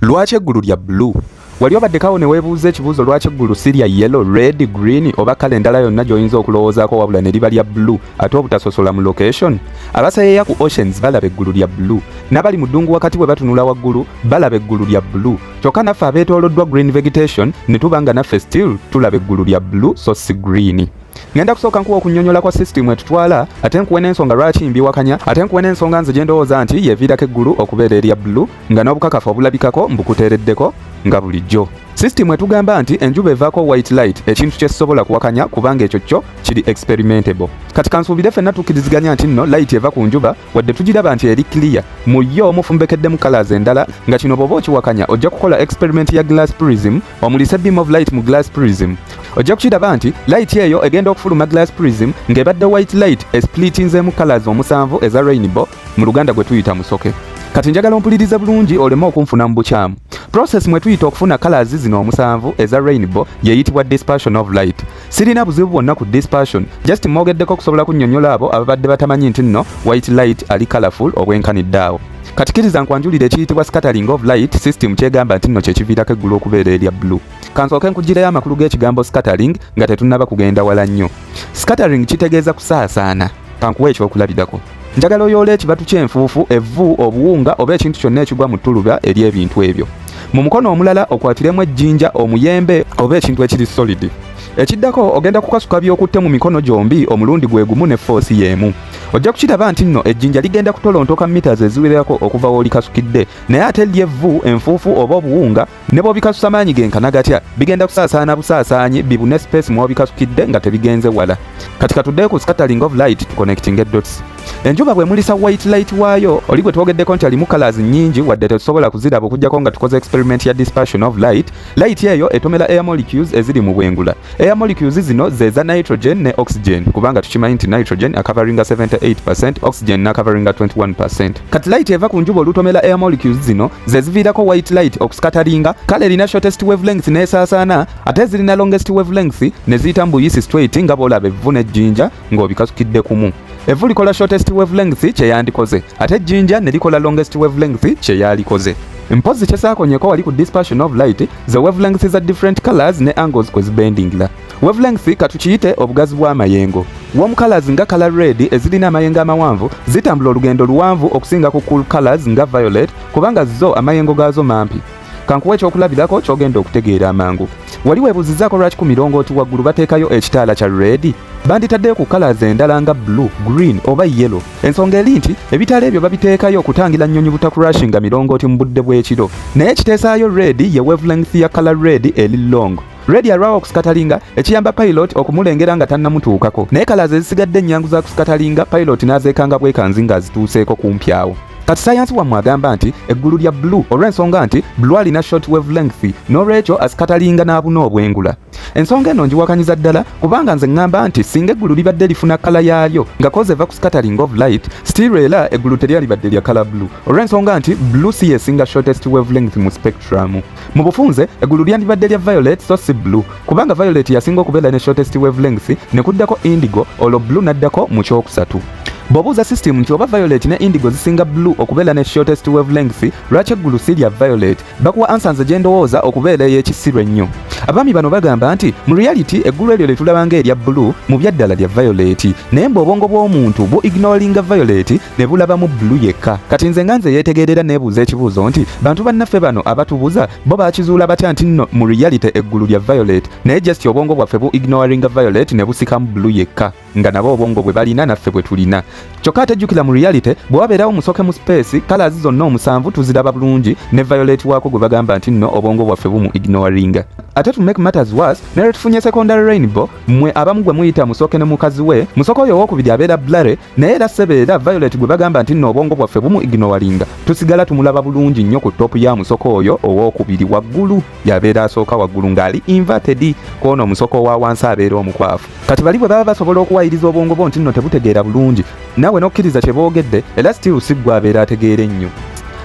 Lwaki eggulu lya blue? Wali obaddekawo ne weebuuza ekibuuzo lwaki eggulu si lya yellow, red, green oba colour endala yonna gy'oyinza okulowoozaako wabula ne liba lya blue ate obutasosola mu location? Abaseeyeeya ku oceans balaba eggulu lya blue. N'abali mu ddungu wakati bwe batunula waggulu balaba eggulu lya blue. Kyokka naffe abeetooloddwa green vegetation ne tuba nga naffe still tulaba eggulu lya blue so si green. Ngenda kusooka nkuwa okunnyonnyola kwa system etutwala, ate nkuwe n'ensonga lwaki mbiwakanya, ate nkuwe n'ensonga nze gye ndowooza nti yeviirako eggulu okubeera erya blue nga n'obukakafu obulabikako mbukuteereddeko nga bulijjo. System etugamba nti enjuba evaako white light, ekintu kye sisobola kuwakanya kubanga ekyo kyo kiri experimentable. Kati kansuubire ffenna tukkiriziganya nti nno light eva ku njuba wadde tugiraba nti eri clear, mu yo mufumbekeddemu colors endala, nga kino bw'oba okiwakanya ojja kukola experiment ya glass prism, omulise beam of light mu glass prism. Ojja kukiraba nti light eyo egenda okufuluma glass prism ng'ebadde white light esplitinzeemu colors omusanvu eza rainbow, mu Luganda gwe tuyita musoke. Kati njagala ompulirize bulungi oleme okunfuna mu bukyamu. Process mwe tuyita okufuna colors zino omusanvu eza rainbow yeyitibwa dispersion of light. Sirina buzibu bwonna ku dispersion, just mwogeddeko okusobola kunnyonnyola abo ababadde batamanyi nti nno white light ali colorful obwenkanidde awo. Kati kkiriza nkwanjulira ekiyitibwa scattering of light system kyegamba nti nno kyekiviirako eggulu okubeera erya blue. Kansooke nkuggireyo amakulu g'ekigambo scattering nga tetunnaba kugenda wala nnyo. Scattering kitegeeza kusaasaana. Kankuwa ekyokulabirako. Njagala oyoola ekibatu ky'enfuufu, evvu, obuwunga oba ekintu kyonna ekigwa mu ttuluba ery'ebintu ebyo. Mu mukono omulala okwatiremu ejjinja, omuyembe oba ekintu ekiri solid. Ekiddako ogenda kukasuka by'okutte mu mikono gyombi omulundi gwe gumu ne force y'emu. Ojja kukiraba nti nno ejjinja ligenda kutolontoka meters eziwererako okuva w'olikasukidde, naye ate ly'evvu, enfuufu oba obuwunga ne bw'obikasusa maanyi genkana gatya, bigenda kusaasaana busaasaanyi bibune space mw'obikasukidde nga tebigenze wala. Kati katuddeyo ku scattering of light tuconnecting dots. Enjuba bw'emulisa white light waayo oli gwe twogeddeko nti alimu colors nnyingi wadde tetusobola kuziraba okuggyako nga tukoze experiment ya dispersion of light, light eyo etomera air molecules eziri mu bwengula. Air molecules zino ze za nitrogen ne oxygen, kubanga tukimanyi nti nitrogen acoveringa 78%, oxygen n'acoveringa 21%. Kati light eva ku njuba olutomera air molecules zino ze ziviirako white light okuscatteringa. Kale erina shortest wavelength n'esaasaana, ate zirina longest wavelength ne ziyita mu buyisi straight nga bw'olaba evvu n'ejjinja ng'obikasukidde kumu. Evvu likola shortest wavelength kye yandikoze, ate ejjinja ne likola longest wavelength kye yalikoze. Mpozzi kyesaakonyeeko wali ku dispersion of light ze wavelengths za different colors ne angles kwe zibendingira. Wavelength katukiyite obugazi bw'amayengo. Warm colors nga color red ezirina amayengo amawanvu zitambula olugendo luwanvu okusinga ku cool colors nga violet, kubanga zo amayengo gaazo mampi. Kankuwa ekyokulabirako ky'ogenda okutegeera amangu. Wali weebuuzizzaako lwaki ku mirongooti waggulu bateekayo ekitaala kya red? Banditaddeyo ku colors endala nga blue, green oba yellow. Ensonga eri nti ebitaala ebyo babiteekayo okutangira nnyonyi butakurashinga mirongooti mu budde bw'ekiro. Naye ekiteesaayo red ye wavelength ya color red eri long. Red alwawo okuscatteringa, ekiyamba pilot okumulengera nga tannamutuukako, naye colors ezisigadde ennyangu za kuscatteringa, pilot n'azeekanga bwekanzi ng'azituuseeko kumpi awo. Kati sayansi wammwe agamba nti eggulu lya blue olw'ensonga nti blue alina short wavelength, n'olwekyo ascatteringa n'abuna obwengula. Ensonga eno ngiwakanyiza ddala, kubanga nze ŋŋamba nti singa eggulu libadde lifuna color yaalyo nga cause eva ku scattering of light, still era eggulu teryalibadde lya color blue, olw'ensonga nti blue si yesinga shortest wavelength mu spectrum. Mu bufunze eggulu lyandibadde lya violet so si blue, kubanga violet yasinga okubeera ne shortest wavelength, ne kuddako indigo, olwo blue n'addako mu kyokusatu. Bw'obuuza system nti oba violet ne indigo zisinga blue okubeera ne shortest wavelength, lwaki eggulu si lya violet, bakuwa answer nze gye ndowooza okubeera ey'ekisiru ennyo. Abaami bano bagamba nti mu reality eggulu eryo lye tulaba ng'erya blue mu byaddala lya violet, naye mbu obwongo bw'omuntu bu ignoringa violet ne bulabamu blue yekka. Kati nze nga nze yeetegerera neebuuza ekibuuzo nti bantu bannaffe bano abatubuza bo bakizuula batya nti nno mu reality eggulu lya violet, naye just obwongo bwaffe bu ignoringa violet ne busikamu blue yekka, nga nabo obwongo bwe balina naffe bwe tulina? Kyokka ate jjukira, mu reality bwe wabeerawo musoke mu space, colors zonna omusanvu tuziraba bulungi, ne violet waako gwe bagamba nti nno obwongo bwaffe bumu ignoringa. Ate to make matters worse, ne tufunye secondary rainbow, mmwe abamu gwe muyita musoke ne mukazi we, musoke oyo owokubiri abeera blurry, naye era sebeera violet gwe bagamba nti nno obwongo bwaffe bumu ignoringa tusigala tumulaba bulungi nnyo ku top ya musoke oyo owokubiri waggulu. Yabeera asooka waggulu ng'ali inverted kwono omusoke owa wansi abeera omukwafu. Kati bali bwe baba basobola okuwayiriza obwongo bwo nti nno tebutegeera bulungi, naawe n'okkiriza kye boogedde, era still si ggwe abeera ategeera ennyo.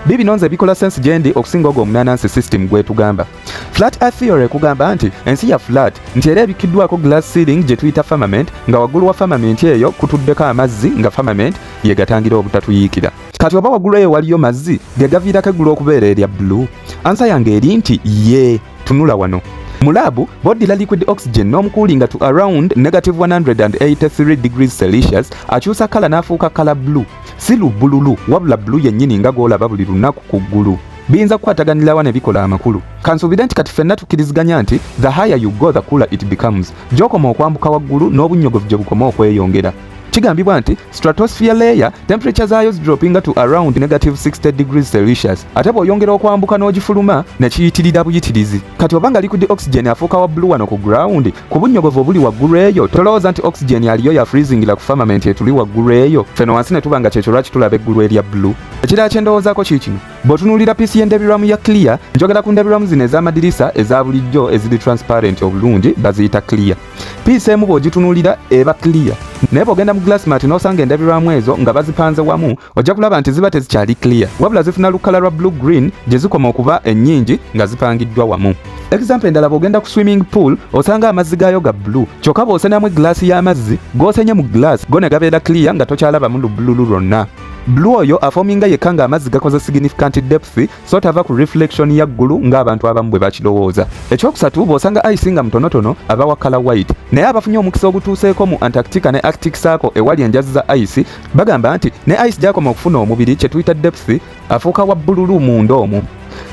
Bibino nze bikola sense gyendi okusinga ogwo omunanansi system gwetugamba. Flat earth theory ekugamba nti ensi ya flat, nti era ebikiddwako glass ceiling gye tuyita firmament, nga waggulu wa firmament eyo kutuddeko amazzi nga firmament yegatangira obutatuyiikira. Kati oba waggulu eyo waliyo mazzi ge gaviirako eggulu okubeera erya blue? Ansa yange eri nti ye. Tunula wano. Mu laabu bw'oddira liquid oxygen n'omukuulinga to around negative 183 degrees Celsius, akyusa kala n'afuuka kala blue. Si lubbululu, wabula blue yennyini nga gw'olaba buli lunaku ku ggulu. Biyinza kukwataganirawa ne bikola amakulu? Kansuubire nti kati ffenna tukkiriziganya nti the higher you go, the cooler it becomes. Gy'okoma okwambuka waggulu, n'obunnyogovu gye bukoma okweyongera. Kigambibwa nti stratosphere layer temperature zaayo zidropinga to around negative 60 degrees Celsius, ate bw'oyongera okwambuka n'ogifuluma ne kiyitirira buyitirizi. Kati oba nga liquid oxygen afuuka wa blue wano ku ground ku bunnyogovu obuli waggulu eyo, tolowooza nti oxygen aliyo ya freezingira ku firmament etuli waggulu eyo, ffeno wansi ne tuba nga kyekyo lwaki tulaba eggulu erya blue? Ekirala kye ndowoozaako kiikino: bw'otunuulira piece y'endabirwamu ya clear, njogera ku ndabirwamu zino ez'amadirisa eza bulijjo eziri transparent obulungi, baziyita clear. Piece emu bw'ogitunuulira eba clear, naye bw'ogenda mu glassmart n'osanga endabirwamu ezo nga bazipanze wamu, ojja kulaba nti ziba tezikyali clear, wabula zifuna lukala lwa blue green gye zikoma okuba ennyingi nga zipangiddwa wamu. Example endala, bw'ogenda ku swimming pool osanga amazzi gaayo ga blue, kyokka bw'osenamu eglaasi y'amazzi g'osenye mu glass, go ne gabeera clear nga tokyalabamu lubululu lwonna. Blue oyo afominga yekka ng'amazzi gakoze significant depth, so tava ku reflection ya ggulu ng'abantu abamu bwe bakirowooza. Ekyokusatu, bw'osanga ice nga mutonotono, aba wa color white, naye abafunye omukisa ogutuuseeko mu Antarctica ne Arctic Circle ewali enjazi za ice bagamba nti ne ice gyakoma okufuna omubiri, kye tuyita depth, afuuka wa bbululu munda omwo.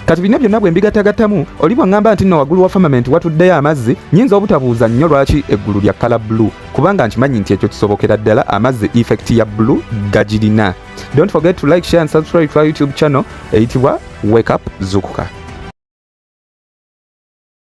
Kati bino byonna bwe mbigattagattamu, oli bwaŋŋamba nti nno waggulu wa firmament watuddeyo amazzi, nnyinza obutabuuza nnyo lwaki eggulu lya color blue, kubanga nkimanyi nti ekyo kisobokera ddala, amazzi effect ya blue gagirina. Don't forget to like, share and subscribe to our YouTube channel eyitibwa Wake Up Zukuka.